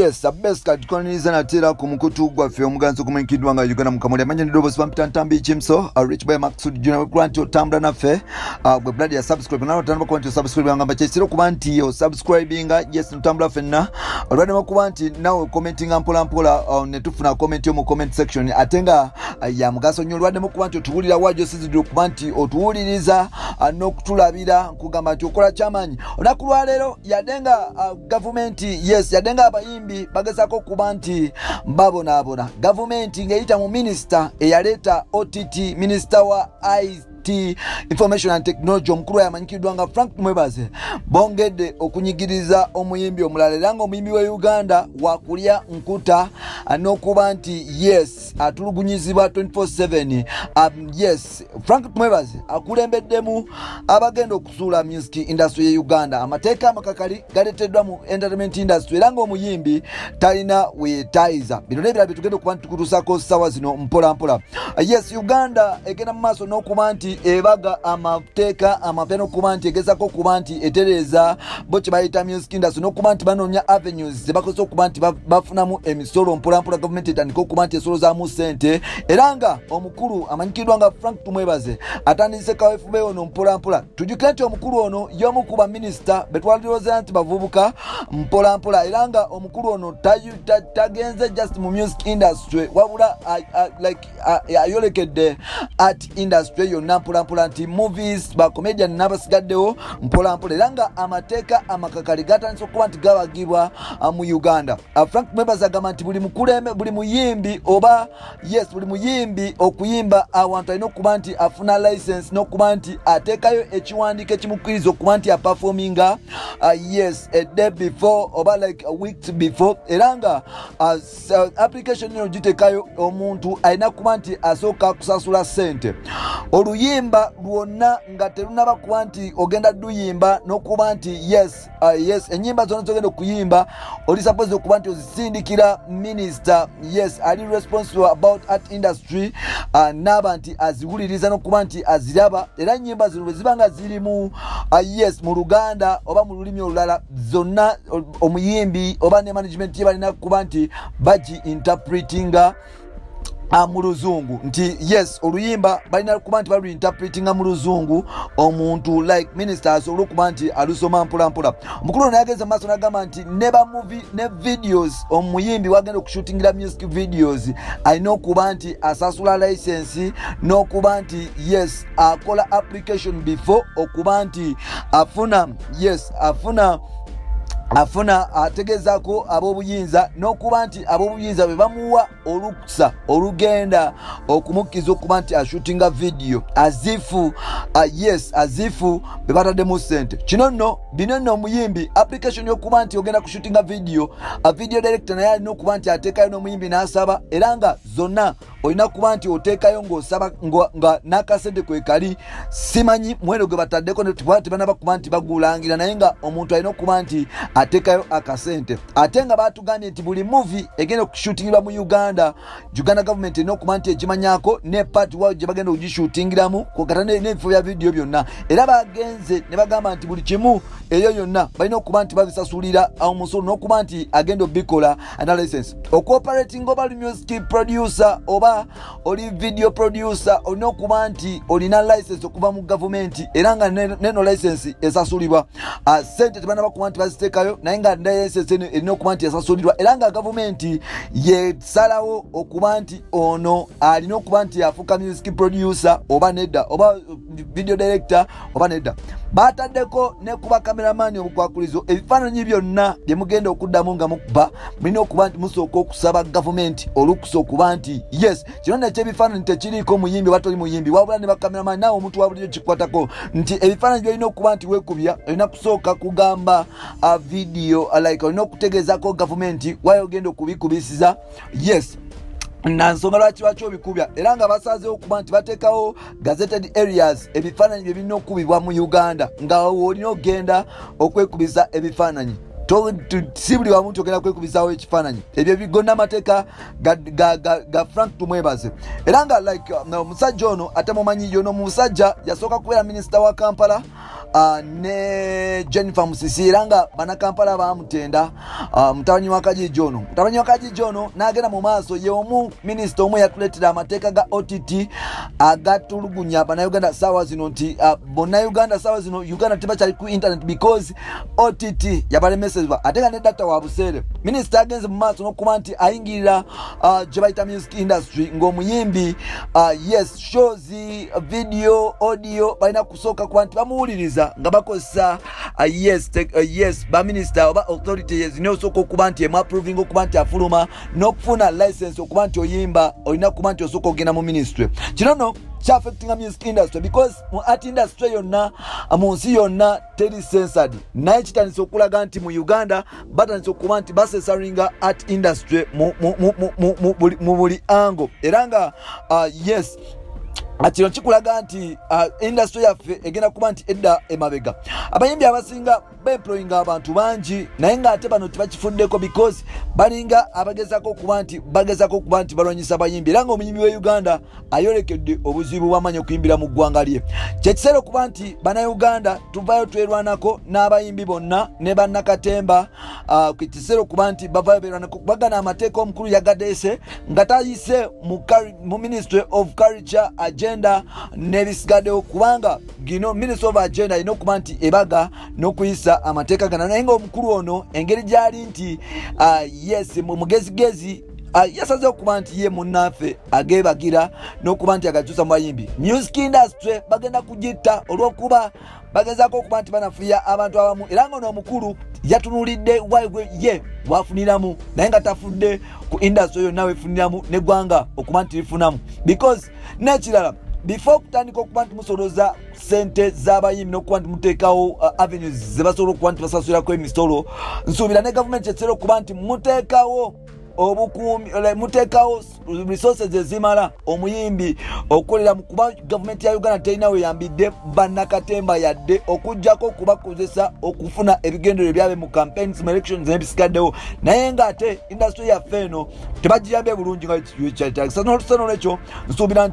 Yes, abeska tukoniriza natera ku mukutu gwaffe omuganzi okumanyikiddwa nga Uganda Mukamuli. Amanya ndoboozi bampita Ntambi Kimso, Rich Boy Maxud Junior Grant otambula naffe. Gwe blood ya subscribe nawe otandika kuba nti osubscribe ngamba kyekiro kuba nti osubscribinga. Yes, ntambula ffenna. Olwanyuma kuba nti nawe commentinga mpola mpola, ne tufuna comment yo mu comment section ate nga ya mugaso nnyo. Olwaddemu kuba nti otuwulira wajo sizidde okuba nti otuwuliriza n'okutulabira, nkugamba nti okola kyamaanyi. Olunaku lwaleero yadde nga gavumenti, yes, yadde nga abayimbi bagezaako okuba nti babonaabona, gavumenti ng'eyita mu minisita eyaleeta OTT, minisita wa IT, Information and Technology, omukulu amanyikiddwa nga Frank Mwebaze, bongedde okunyigiriza omuyimbi omulala era nga omuyimbi wa Uganda wakulya nkuta n'okuba nti, yes, atulugunyizibwa 24/7. Yes, Frank Mwebaze akulembeddemu abagenda okusuula music industry ye Uganda. Amateeka amakakali galeeteddwa mu entertainment industry era ng'omuyimbi talina weetayiza. Bino n'ebirala bye tugenda okuba nti tukutuusako ssaawa zino mpola mpola. Yes, Uganda egenda mu maaso n'okuba nti ebaga amateeka amapya n'okuba nti egezako okuba nti etereeza bo kye bayita music industry n'okuba nti banoonya avenues zebakozesa okuba nti bafunamu emisolo mpolampola. Gavumenti etandika okuba nti esolozaamu ssente era nga omukulu amanyikiddwa nga Frank Tumwebaze atandise kaweefube ono mpolampola. Tujjukire nti omukulu ono y'omu ku baminisita betwalirowooza nti bavubuka mpolampola, era nga omukulu ono tagenze just mu music industry, wabula like ayolekedde art industry yonna mpolampola, nti movies, bacomedian n'abasigaddewo mpolampola, era nga amateeka amakakali gatandise okuba nti gabagibwa mu Uganda. Frank Mwebaze agamba nti buli mukuleme, buli muyimbi oba, yes, buli muyimbi okuyimba awantu alina okuba nti afuna license n'okuba nti ateekayo ekiwandiiko ekimukkiriza okuba nti aperforminga, yes, a day before oba like a week before. Era nga application eno giteekayo omuntu alina kuba nti asooka kusasula ssente. Oluyimba lwonna nga terunaba kuba nti ogenda luyimba n'okuba nti, yes, enyimba zonna zogenda okuyimba oli supposed okuba nti ozisindikira minister, yes, ali responsible about art industry, naaba nti aziwuliriza n'okuba nti aziraba. Era enyimba zino bwe ziba nga ziri mu yes, mu Luganda oba mu lulimi olulala, zonna omuyimbi oba ne management ye balina kuba nti bagi interpretinga mu Luzungu, nti yes, oluyimba balina kuba nti baluinterpretinga mu Luzungu, omuntu like minister asobole okuba nti alusoma mpolampola. Omukulu ono yageze maaso nagamba nti ne bamovie ne videos, omuyimbi wagenda okushootingira music videos alina okuba nti asasula license n'okuba nti, yes, akola application before okuba nti afuna, yes, afuna ategezaako ab'obuyinza n'okuba nti ab'obuyinza bwe bamuwa olukusa olugenda okumukkiriza okuba nti ashootinga video, as if, yes, as if be bataddemu ssente. Kino nno, bino nno, omuyimbi application y'okuba nti ogenda kushootinga video, a video director naye alina okuba nti ateekayo n'omuyimbi n'asaba, era nga zonna olina kuba nti oteekayo ng'osaba nga n'akasente kwe kali. Simanyi muwendo gwe bataddeko, tebanaba kuba nti bagulangira, naye nga omuntu alina okuba nti ateekayo akasente. Ate nga batugambye nti buli movie egenda okushootingibwa mu Uganda, Uganda government erina okuba nti ekimanyako ne part wa gye bagenda okugishootingiramu kwokata n'ebifo bya vidiyo byonna. Era bagenze ne bagamba nti buli kimu eyo yonna balina okuba nti babisasulira omusolo n'okuba nti agenda obikola ana license okuoperating. Oba oli music producer oba oli video producer, olina okuba nti olina license okuva mu gavumenti, era nga neno license esasulibwa. Sente tebanaba kuba nti baziteekayo, naye nga license eno erina okuba nti esasulirwa, era nga gavumenti yesalawo okuba nti ono alina okuba nti afuuka music producer oba nedda, oba video director oba nedda. Bataddeko ne kuba cameraman obukwakulizo, ebifaananyi byonna bye mugenda okuddamu nga mukuba mulina okuba nti musooka okusaba gavumenti olukusa okuba nti, yes, kino nekyebifaananyi tekiriiko muyimbi oba toli muyimbi, wabula ne bacameraman naawe omuntu wa bulijjo kikwatako, nti ebifaananyi byolina okuba nti weekubya olina kusooka kugamba video, like olina okutegeezako gavumenti wayo ogenda okubikubisiza, yes, na nsonga lwaki obikubya. Era nga basazeewo okuba nti bateekawo gazetted areas ebifaananyi bye birina okukubibwa mu Uganda, nga olina okugenda okwekubiza ebifaananyi. Si buli wamu nti ogenda kwekubizaawo ekifaananyi. Ebyo bigonna amateeka ga Frank Tumwebaze. Era nga like omusajja ono ate mumanyi, yono omusajja yasooka kubeera minisita wa Kampala. Ne Jennifer Musisi, era nga bannakampala bamutenda mutabani wa Kajiji ono. Mutabani wa Kajiji ono n'agenda mu maaso, ye omu minisita omu yatuleetera amateeka ga OTT agatulugunya bannayuganda saawa zino, nti bannayuganda saawa zino Uganda tebakyali ku internet because OTT yabalemesezebwa, ate nga ne data wa buseere. Minisita agenze mu maaso n'okuba nti ayingirira gye bayita music industry ng'omuyimbi, yes, shows, video, audio, balina kusooka kuba nti bamuwuliriza nga bakozesa yes, baminisita oba authority zirina osooka okuba nti emu approving okuba nti afuluma n'okufuna license okuba nti oyimba, olina kuba nti osooka ogenda mu ministry. Kino no kyaffectinga music industry because mu art industry yonna mu nsi yonna teri censored, naye kitandise okulaga nti mu Uganda batandise okuba nti bacensoringa art industry mu buli angle. Era nga yes, kino kikulaga nti industry yaffe egenda kuba nti edda emabega. Abayimbi abasinga beemployinga abantu bangi, naye ng'ate bano tebakifuddeko because balinga abagezaako okuba nti bagezaako okuba nti balwanyisa abayimbi. Era ng'omuyimbi we Uganda ayolekedde obuzibu bw'amaanyi okuyimbira mu ggwanga lye. Kyekiseera okuba nti bannayuganda tuvayo twerwanako n'abayimbi bonna ne bannakatemba. Kiseera okuba nti bavayo berwanako bagana amateeka omukulu yagadeese nga tayise mu Ministry of Culture, Agenda n'ebisigaddewo, kubanga gino Ministry of Agenda erina okuba nti ebaga n'okuyisa amateeka gano. Naye nga omukulu ono engeri gyali nti yes, mugezigezi, yasaze okuba nti ye munnaffe ageebagira n'okuba nti agakyusa mu bayimbi. Music industry bagenda kugitta olw'okuba bagezaako okuba nti banafuya abantu abamu, era nga ono omukulu yatunulidde waigwe ye wafuniramu, naye nga tafudde ku industry yonna wefuniramu neggwanga okuba nti lifunamu. Because n'ekirala, before okutandika okuba nti musoloza sente z'abayimbi n'okuba nti muteekawo avenues ze basobola okuba nti basasulirako emisolo, nsuubira ne gavumenti ekiseera okuba nti muteekawo obukuumi, muteekawo resources ezimala omuyimbi okukolera, kuba gavumenti ya Uganda terina weyambidde bannakatemba yadde okugjako okubakozesa okufuna ebigendero ebyabe mu campaigns, mu elections n'ebisigaddewo. Naye ng'ate industry yaffe eno tebagiyambye bulungi nga kyetagisa. Nolwekyo nsuubira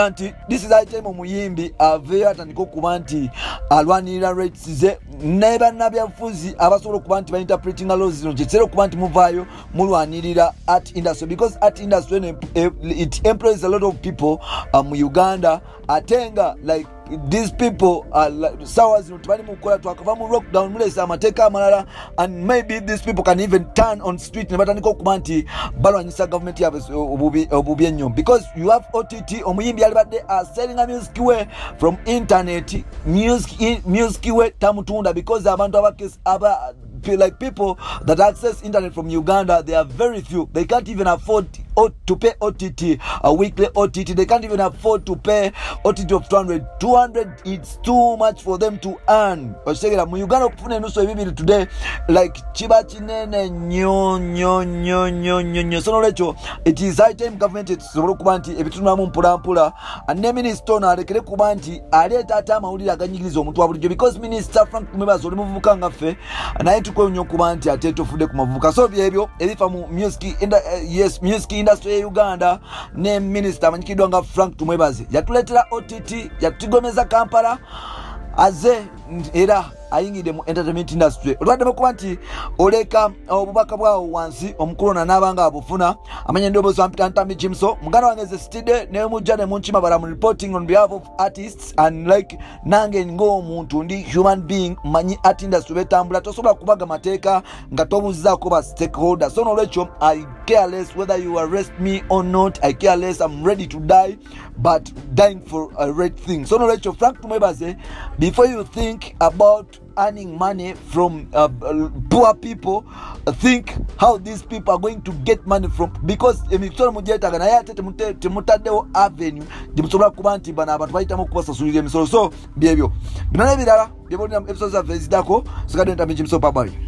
nti this is time omuyimbi aveeyo atandike okuba nti alwanirira rights ze ne bannabyabufuzi abasobola okuba nti bainterpretinga laws zino. Kyekiseera okuba nti muvaayo mulwanirira art industry, because art industry eno, it employs a lot of people mu Uganda, ate nga like these people are like, sawa zino tebali mukukola, twakava mu lockdown, muleesa amateeka amalala, and maybe these people can even turn on street ne batandika okuba nti balwanyisa gavumenti yabwe obubi ennyo, because you have OTT. Omuyimbi alibadde asellinga music we from internet, music we tamutunda because abantu aba like people that access internet from Uganda, they are very few. They can't even afford to pay OTT, a weekly OTT. They can't even afford to pay OTT of 200. 200, it's too much for them to earn. Okitegera, mu Uganda okufuna enusu ebibiri today, like kiba kinene nnyo nnyo nnyo nnyo nnyo nnyo. So nolwekyo it is high time government etusobole okuba nti ebitunulamu mpolampola, ne minisita ono alekere kuba nti aleeta ate amawulire aganyigiriza omuntu wa bulijjo, because Minisita Frank Tumwebaze oli muvubuka nga ffe, naye tukwewunya okuba nti ate tofudde ku mavubuka. So byebyo ebifa mu yes, music industry ye Uganda ne minisita amanyikiddwa nga Frank Tumwebaze. Yatuleetera OTT, yatugomeza Kampala, aze era ayingidde mu entertainment industry. Olwaddemu okuba nti oleka obubaka bwawo wansi, omukulu ono anaaba nga abufuna. Amanya endoboozi wampita Ntambi Jimso, muganda wange ze sitide nemujja nemunkima, but I'm reporting on behalf of artists and like nange ng'omuntu ndi human being, manyi art industry betambula. Tosobola kubaga mateeka nga tobuuzizaako ba stakeholder. So nolwekyo I care less whether you arrest me or not. I care less. I'm ready to die, but dying for a right thing. So nolwekyo Frank Tumwebaze, before you think about earning money from poor people, think how these people are going to get money from, because emisolo mugyetaaga, naye ate temutaddewo avenue gyemusobola kuba nti bano abantu bayitamu okubasasulira emisolo. So byebyo bino n'ebirala byebulina episode zaffe eziddako. Sigadde Ntambi Jimso, bye.